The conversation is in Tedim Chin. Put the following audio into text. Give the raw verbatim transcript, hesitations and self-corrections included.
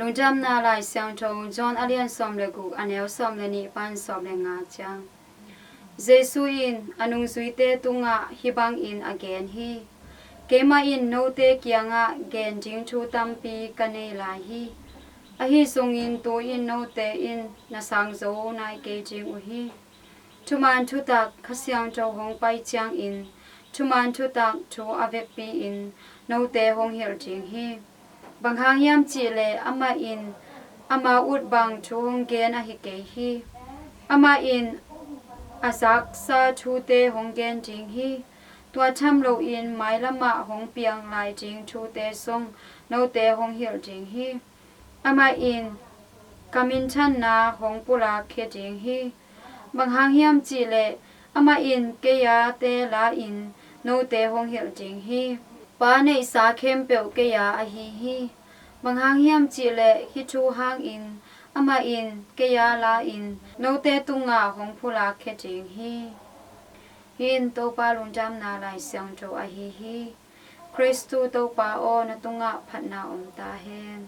Lungdamna Lai Siangtho, John a lian sawm le guk, a neu sawm le nih pan sawm le nga ciang. Jesu in a nungzuite tungah hih bangin a gen hi: Keimah in note kiangah gen ding thu tampi ka nei lai hi. Ahi zongin tu-in note in na sang zo nai kei ding uh hi. Thuman thutak Kha Siangtho hong pai ciangin thuman thutak thu a vekpi-in note hong hilh ding hi. Bang hang hiam cihleh amah in ama ut bang thu hong gen ahi kei hi. Amah in a zaksa thute hong gen ding hi. Tua tham loin mailamah hong piang lai ding thute zong note hong hilh ding hi. Amah in ka minthanna hong pulak khia ding hi. Bang hang hiam cihleh amah in kei-a te la-in note hong hilh ding hi. Pa neihsa khempeuh kei-a ahi hi. Bang hang hiam cihleh hih thu hangin amah in kei-a la-in note tungah hong pulak khia ding hi. Hih in Topa Lungdamna Lai Siangtho ahi hi. Khristu Topa aw, na tungah phatna om ta hen.